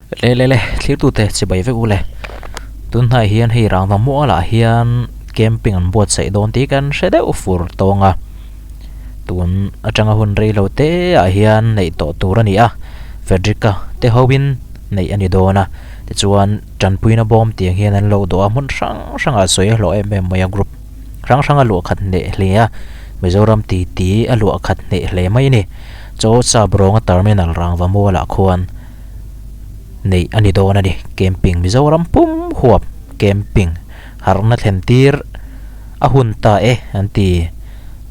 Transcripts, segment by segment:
Le le le thlirtute chibai vek u le tunhnai hian hei rangva mualah hian camping an buatsaih dawn tih kan hre deuh fur tawng a tun atanga hun rei lo te ah hian neih tawh tur a ni a Frederick-a te ho in neih a ni dawn a tichuan tanpuina bawm tiang hian an lo dawh a hmun hrang hrangah sawi a hlawh em em mai a group hrang hrang a luah khat hneh hle a Mizoram titi a luah khat hneh hle mai a ni chaw sap rawnga terminal rangva mualah khuan. neih a ni dawn a ni. Camping Mizoram pum huap camping harhna thlen tir a hun ta e an ti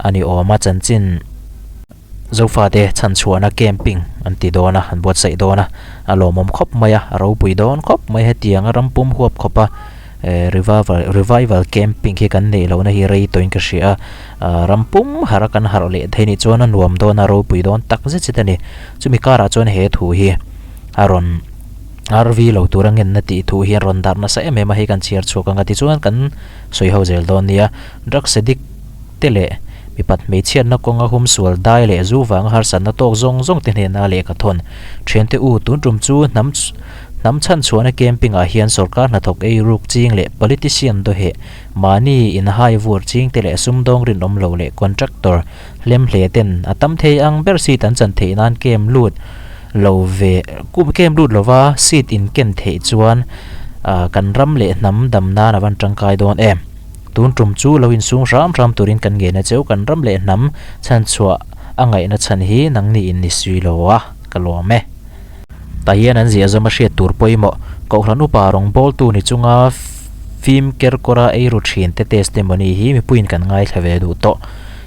a ni awm a chanchin Zofate chhanchhuahna camping an ti dawn a an buatsaih dawn a a lawmawm khawp mai a a ropui dawn khawp mai hetiang a ram pum huap khawp a eh revival revival camping hi kan neih lohna hi rei tawhin ka hria a ah ram pum harh a kan harh leh theih nih chuan a nuam dawn a ropui dawn tak zet zet a ni. Chumi karah chuan he thu hi a rawn RV lo tura ngenna tih thu hi a rawn darh nasa em em a, hei kan chhiar chhuak ang a tichuan kan sawi ho zel dawn nia. Drugs addict te leh mipat hmeichhiatna kawnga humsual dai leh zu vanga harsatna tawk zawng zawng te hnena lehkha thawn thiante u tun tum chu hnam hnam chhanchhuahna camping ah hian sorkar hnathawk ei ruk ching leh politician dawheh mahni inhai vur ching te leh sumdawng rinawm lo leh contractor Hlem hle ten a tam thei ang ber seat an chan theih nan kem lut lo ve kem lut lova seat in ken theih chuan kan ram leh hnam dam nan a van tangkai dawn em. Tun tum chu lo insung hram hram turin kan ngen a cheu kan ram leh hnam chhanchhuah a ngaihna chhan hi nangni in ni sui lo a ka lawm e. Tah hian an ziah zawm a hriat tur pawimawh. Kohhran upa rawngbawltu ni chunga fim ker kawra ei ru thin te testimony hi mipuiin kan ngaithla ve duh tawh.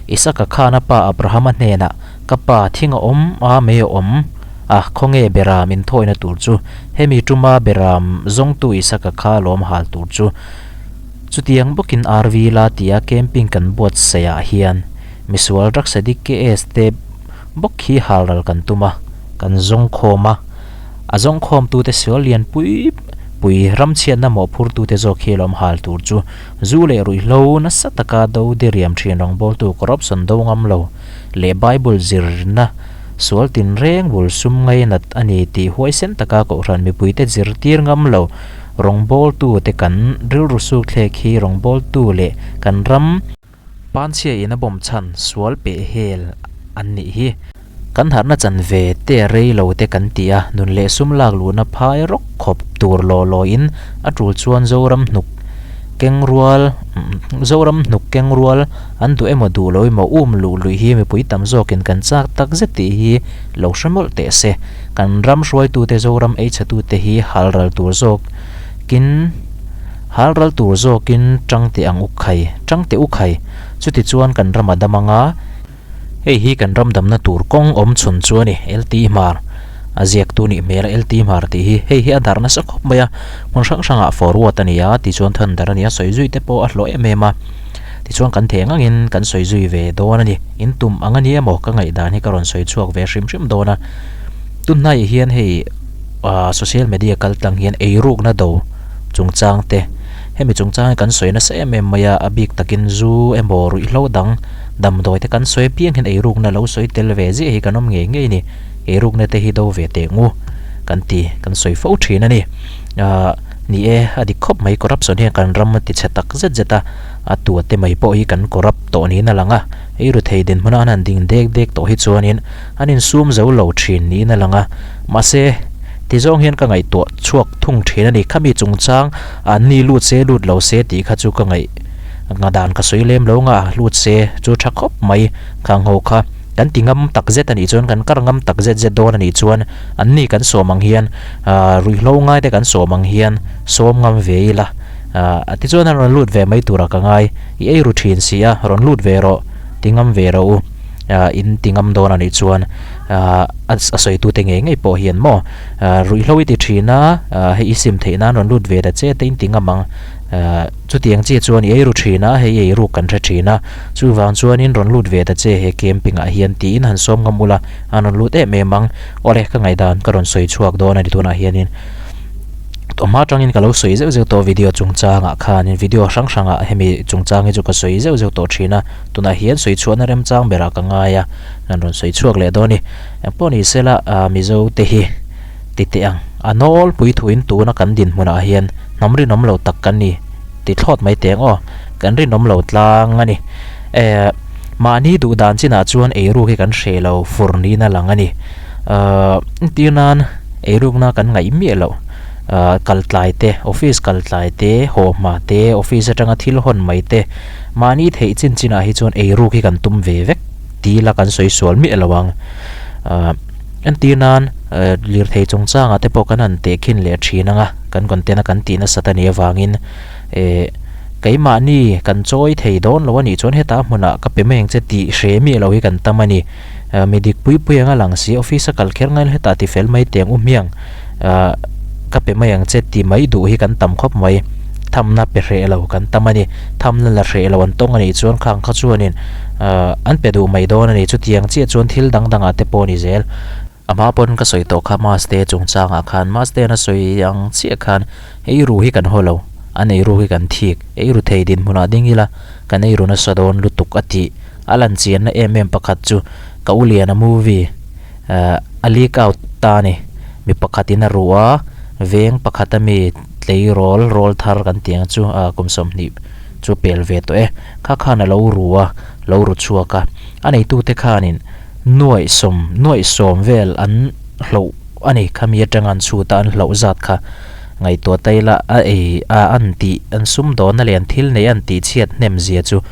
Isaka khan a pa Abrahama hnenah, Ka pa, thing a awm a, mei a awm a, khawnge Beram inthawina tur chu? Hemi tuma Beram zawngtu Isaka kha lawm hal tur chu. Chutiang bawkin RV la tia camping kan buatsaihah hian misual Raksadik KS te bawk hi halral kan tum a, kan zawng khawm a, a zawng khawmtute sual lian pui pui ramchhiatna mawhphurtute zawk hi lawm hal tur chu zu leh ruihhlo nasa taka do diriam thin rawngbawltu corruption do ngam lo leh Bible zirna sual tinreng bul sum ngainat a ni tih huaisen taka kohhran mipuite zirtir ngam lo rawngbawltute kan rilru suk thlek hi rawngbawltu leh kan ram Panchhia in a bawm chhan sual peh hel an nih hi. Kan harhna chan ve te rei lo te kan ti a, nun leh sum lak luhna phai rawk khawp tur law law in a tul chuan Zoram hnuk keng rual Zoram hnuk keng rual an duh emaw duh lo emaw um luh luih hi mipui tam zawkin kan chak tak zet tih hi lo hre mawlh teh se. Kan ram hruaitute Zoram ei chhetute hi hal ral tur zawk kin. Hal ral tur zawkin tang teh ang u khai, tang teh u khai. Chuti chuan kan ram a dam anga, hei hi kan ram damna tur kawng awm chhun chu a ni, LT Hmar. A ziaktu nih hmel a LT Hmar tih hi, hei hi a darh nasa khawp mai a, hmun hrang hrangah forward a ni a, tichuan thunder a ni a, sawi zui te pawh a hlawh em em a. Tichuan kan theng angin kan sawi zui ve dawn a ni. In tum ang a ni emaw ka ngaihdan hi ka rawn sawi chhuak ve hrim hrim dawn a. Tunhnaiah hian hei social media kal tlang hian eirukna do chungchang te hemi chungchang hi kan sawi nasa em em mai a a bik takin zu emaw ruihhlo dang damdawi te kan sawi apiang hian eirukna lo sawi tel ve ziah hi kan awm ngei ngei a ni eirukna te hi do ve teh ngu kan ti kan sawi fo thin a ni ahh ni e a dik khawp mai corruption hian kan ram a ti chhe tak zet zet a a tua te mai pawh hi kan corrupt tawh niin a lang a eiru thei dinhmun a an han ding dek dek tawh hi chuanin an insum zo lo thin niin a lang a mahse tizawng hian ka ngaihtuah chhuak thung thin a ni. Khami chungchang an ni lut se lut lo se tih kha chu ka ngaih ngadan ka sawi lem lo nga lut se chu tha khawp mai khang ho kha kan ti ngam tak zet a nih chuan kan kar ngam tak zet zet dawn a nih chuan an ni kan sawm ang hian ah ruihhlo ngai te kan sawm ang hian sawm ngam ve ila ah tichuan an rawn lut ve mai turah ka ngai i ei ru thin si a rawn lut ve rawh ti ngam ve rawh u ah in ti ngam dawn a nih chuan ah a sawitute ngei ngei pawh hian maw Ruihhlo i ti thin a, hei i sim theih nan rawn lut ve ta che te in ti ngam ang. Chutiang chiah chuan i ei ru thin a, hei i ei ruk kan hre thin a, chuvang chuanin rawn lut ve ta che he camping ah hian tiin han sawm ngam ula, an rawn lut em em ang. Awle ka ngaihdan ka rawn sawi chhuak dawn a ni tunah hianin. Tawhma atangin ka lo sawi zeuh zeuh tawh video chungchangah khanin video hrang hrangah hemi chungchang hi chu ka sawi zeuh zeuh tawh thin a, tunah hian sawi chhuahna remchang berah ka ngai a, kan rawn sawi chhuak leh dawn a ni. Engpawh ni sela Mizo te hi ti teh ang. A nawlpui thuin tuna kan dinhmunah hian hnam rinawm lo tak kan ni ti thlawt mai teng aw. Kan rinawm lo tlang a ni. Eh, mahni duh dan chinah chuan eiruk hi kan hreh lo fur niin a lang a ni. Eh, entir nan eirukna kan ngaih miah loh. Eh, kal tlai te, office kal tlai te, haw hma te, office atanga thil hawn mai te, mahni theih chin chinah hi chuan eiruk hi kan tum ve vek ti ila kan sawi sual miah lo ang. Eh, entir nan eh lirthei chungchangah te pawh kan han tehkhin leh thin ang a, kan content a kan tih nasat a nih avangin eh keimahni kan chawi thei dawn lo a nih chuan heta hmunah ka pe mai ang che tih hre miah lo hi kan tam a ni. Eh mi dik pui pui anga lang si office a kal kher ngailo hetah ti fel mai teng u hmiang ah ka pe mai ang che ti mai duh hi kan tam khawp mai. Thamna pe hreh lo kan tam a ni. Thamna la hreh lo an tawng a nih chuan khang kha chuanin ah an pe duh mai dawn a ni. Chutiang chiah chuan thil dang dangah te pawh a ni zel. A hma pawn ka sawi tawh kha Maste chungchangah khan Maste an a sawi ang chiah khan eiru hi kan haw lo, an eiru hi kan thik, eiru thei dinhmunah ding ila kan eiru nasa dawn lutuk a tih a lan chianna em em pakhat chu ka u Liana movie eh a leak out ta a ni. Mi pakhatin a ruh a, veng pakhat a mi tleirawl rawl thar kan tih ang chu ah kum 20 chu pel ve tawh e. Kha khan a lo ru a, lo ru chhuak a, a neitute khanin Nuaih sawm, nuaih sawm vel an hloh a ni. Khami atanga an chhut a an hloh zat kha ngaihtuah ta ila a ei a an tih an sum dawhna leh an thil neih an tih chhiat hnem zia chu.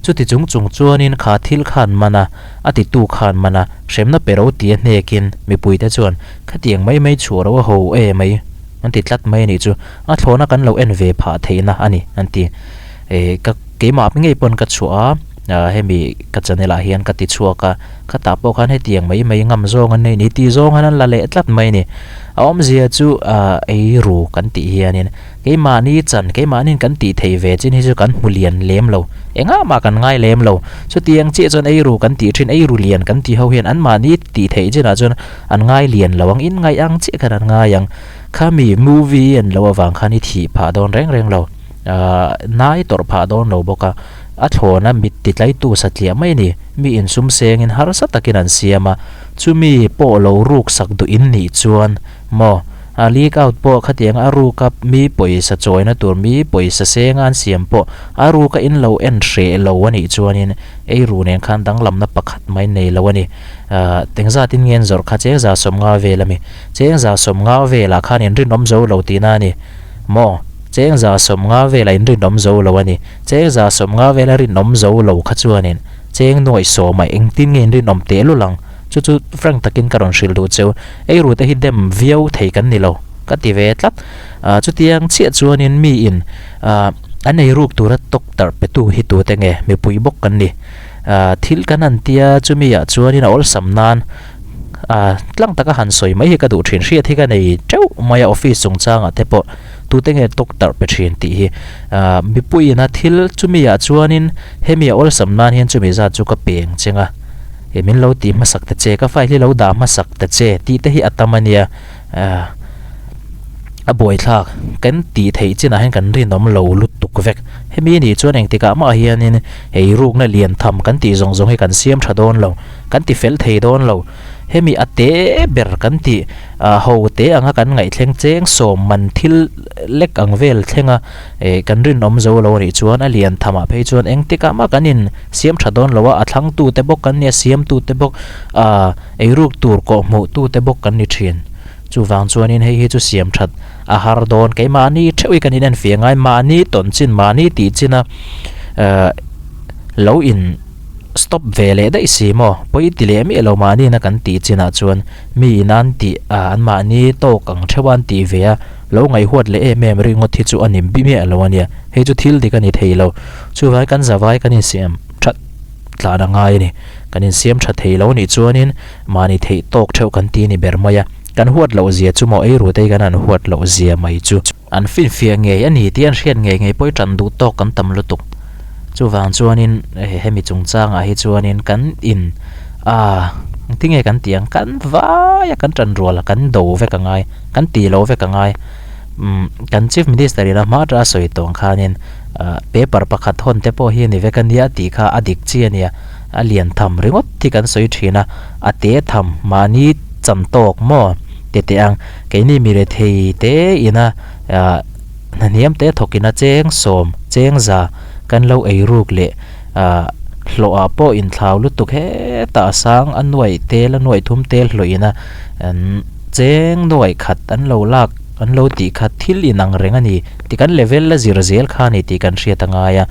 Chuti chung chung chuanin kha thil khan man a, a titu khan man a, hremna pe ro tia hnekin mipuite chuan khatiang mai mai chhuah ro a ho e mai an ti tlat mai a nih chu. A thlawhna kan lo en ve phah theihna a ni an ti. Eh ka keimah ngei pawn ka chhuah a. Ah hemi ka channel ah hian ka ti chhuak a, khatah pawh khan hetiang mai mai ngam zawng an nei ni tih zawng han an la leh tlat mai a ni. A awmzia chu ah eiru kan tih hianin keimahni chan keimahniin kan tih theih ve chin hi chu kan hmu lian lem lo, engah mah kan ngai lem lo. Chutiang chiah chuan eiru kan tih thin eiru lian kan tih ho hian anmahni tih theih chinah chuan an ngai lian lo ang, in ngaih ang chiah khan an ngai ang. Khami movie en loh avang khan i thih phah dawn reng reng lo, ah nai tawrh phah dawn lo bawk a. A thlawna mit titlaitu satliah mai a ni. Mi insum sengin harsa takin an siam a, chumi pawh lo ruk sak duh in nih chuan maw a leak out pawh khatiang a ruka mi pawisa chawina tur mi pawisa senga an siam pawh a ruka in lo en hreh lo a nih chuanin eiru nen khan danglamna pakhat mai nei lo a ni. Ahh engzatin nge an zawrh kha chengza 50 vel a mi? Chengza 50 velah khan inrinawm zo lo tihna a ni maw? Chengza 50 velah inrinawm zo lo a ni. Cheng 50 vela rinawm zo lo kha chuanin cheng nuaih sawmah engtin nge in rinawm teh lul ang? Chu chu frank takin ka rawn hrilh duh cheu. Eiru te hi dem viau thei kan ni lo ka ti ve tlat. Ah chutiang chiah chuanin miin ah an eiruk tura tawk tarh petu hi tute nge mipui bawk kan ni. Ah thil kan han tia chumi ah chuanin a awlsam nan ah tlang taka han sawi mai hi ka duh thin. Hriat hi ka nei teuh mai a office chungchangah te pawh. Tute nge tawk tarh pe thin tih hi ah mipuiin a thil chumi ah chuanin hemi a awlsam nan hian chumi zat chu ka peng cheng a eh min lo tih hmasak ta che ka file hi lo dah hmasak ta che tih te hi a tam a nia ah a buaithlak kan tih theih chinah hian kan rinawm lo lutuk vek hemi anih chuan engtikah mah hianin eirukna lian tham kan tih zawng zawng hi kan siam tha dawn lo kan ti fel thei dawn lo. Hemi a te ber kan tih ah ho te anga kan ngaihthleng cheng sawm man thil lek ang vel thlenga eh kan rinawm zo lo anih chuan a lian tham ah phei chuan engtikah mah kan in siam tha dawn lo a, a thlang tu te bawk kan nia siam tu te bawk ah eiruk tur kawh hmuh tu te bawk kan ni thin. Chuvang chuanin hei hi chu siam that a har dawn keimahni theuh hi kan in enfiah ngai mahni tawn chin mahni tih china eh lo in Stop ve leh daih si maw? Pawi ti leh miah lo mahni na kan tih chinah chuan mi in an tih a an mahni tawk ang theuh a an tih ve a, lo ngaihhuat leh em em ringawt hi chu a ni miah lo a nia. Hei chu thil dik a ni thei lo. Chuvai kan zavai kan insiam that tlan a ngai a ni. Kan insiam tha thei lo nih chuanin mahni theih tawk theuh kan ti a ni ber mai a. Kan huat loh zia chu maw ei rute hi kan han huat loh zia mai chu. An finfiah ngei a ni tih an hriat ngei ngei pawh i tan duh tawk kan tam lutuk. Chuvang chuanin hemi chungchangah hi chuanin kan in ah engtin nge kan tih ang kan vai a kan tan rual a kan do vek a ngai kan tih loh vek a ngai. Umm kan Chief Minister in a hma atanga sawi tawh ang khanin ah paper pakhat hawn te pawh hi a ni vek a nia tih kha a dik chi a nia. A lian tham ringawt hi kan sawi thin a, a te tham mahni chan tawk maw? Ti teh ang, keini mi rethei te ina ah hnahniam te thawkin a cheng sawm, cheng za kan lo ei ruk leh ah hlawhah pawh inthlau lutuk hetah a sang a nuaih tel a nuaih thum tel hlawh ina an cheng nuaih khat an lo lak an lo tih kha thil inang reng a ni tih kan level la zir zel kha a ni tih kan hriat a ngai a,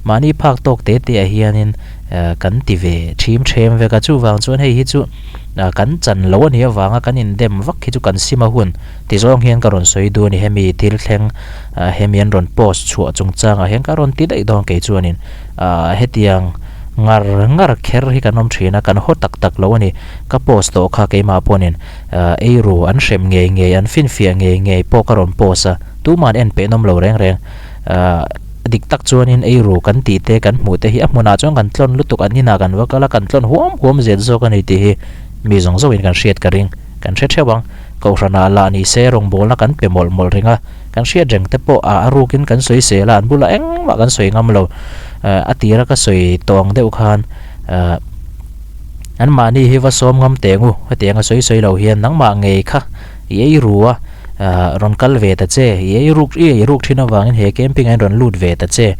mahni phak tawk te te ah hianin ah kan ti ve thim them vek a chuvang chuan hei hi chu. Kan chan lo a nih avanga kan indem vak hi chu kan sim a hun ti zawng hian ka rawn sawi duh a ni. Hemi thil thleng hemi an rawn post chhuah chungchangah hian ka rawn ti daih dawn kei chuanin hetiang ngar ngar kher hi kan awm thin a, kan haw tak tak lo a ni. Ka post tawh kha keimah pawhin eiru an hrem ngei ngei an finfiah ngei ngei pawh ka rawn post a, tuma'n en peih nawm lo reng reng. Dik tak chuanin eiru kan tih te kan hmuh te hi a hmunah chuan kan tlawn lutuk an inah kan va kal a, kan tlawn huam huam zel zawk a ni tih hi mi zawng zawngin kan hriat ka ring. Kan hre theuh ang. Kohhranah lah ni se rawngbawlna kan pe mawlh mawlh reng a, kan hriat reng te pawh a rukin kan sawi sel a, an bulah engmah kan sawi ngam lo. A tira ka sawi tawh ang deuh khan anmahni hi va sawm ngam teh ngu, hetianga sawi sawi lo hian nangmah ngei kha I ei ru a, rawn kal ve ta che, i ei ruk, i ei ruk thin avangin he camping ah hian rawn lut ve ta che,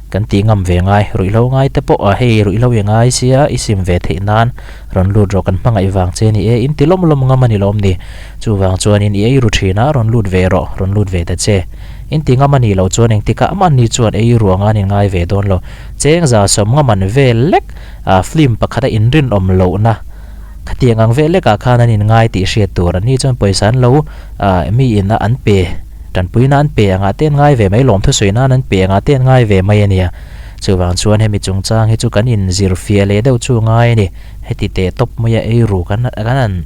kan tih ngam ve ngai, ruihhlo ngai te pawh a hei ruihhlo i ngai sia i sim ve theih nan rawn lut rawh kan hmangaih vang che ni e, in ti lawm lawm ngam a ni lawm ni, chuvang chuanin i ei ru thin a rawn lut ve rawh, rawn lut ve ta che, in ti ngam a nih loh chuan engtikah mahni chuan ei ru anga an in ngai ve dawn lo, cheng za sawm ngam an vel lek, film pakhat a inrinawm lohna. Khatiang ang vel lekah khan an inngai tih hriat tur an ni chuan pawisa an lo ah mi in a an pe tanpuina an pe angah te an ngai ve mai lawmthu sawi nan an pe angah te an ngai ve mai a nia. Chuvang chuan hemi chungchang hi chu kan inzir fiah leh deuh chu ngai a ni. Heti teh tawp maia ei ru kan kan an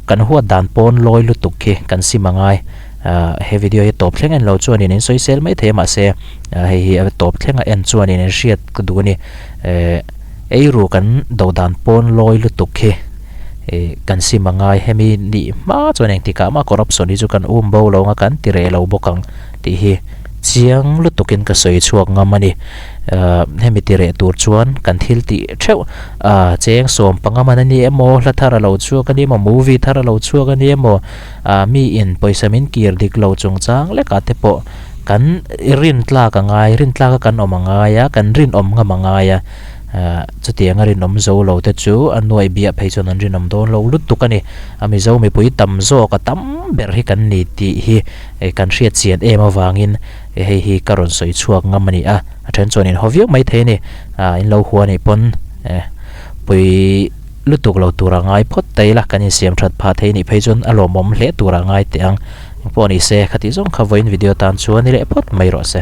kan huat dan pawn lawi lutuk khi kan sim a ngai. Ah he video hi tawp thleng en lo chuanin in sawisel mai thei a mahse hei hi a tawp thleng a en chuanin in hriat ka duh a ni. Eh. Eiru kan do dan pawn lawi lutuk hi ih kan sim a ngai. Hemi nih hma chuan engtikah mah corruption hi chu kan um bo lo ang a, kan ti reh lo bawk ang tih hi chiang lutukin ka sawi chhuak ngam a ni. Ahh hemi ti reh tur chuan kan thil tih theuh ah cheng sawm panga man a ni emaw, hla thar a lo chhuak a ni emaw, movie thar a lo chhuak a ni emaw, ah miin pawisa min kir dik lo chungchang lekah te pawh kan rin tlak a ngai, rin tlaka kan awm a ngai a, kan rinawm ngam a ngai a, ah chutianga rinawm zo lo te chu a nuaih biah phei chuan an rinawm dawn lo lutuk a ni. A Mizo mipui tam zawk a tam ber hi kan ni tih hi kan hriat chian em avangin hei hi ka rawn sawi chhuak ngam a ni a, a then chuan in haw viau mai thei a ni, ah in lo hua nih pawn pui lutuk lo tura ngai phawt ta ila kan insiam that phah thei nih phei chuan a lawmawm hle tura ngai teh ang. Engpawh ni se, khati zawng kha vawiin video tan chuan ni leh phawt mai rawh se.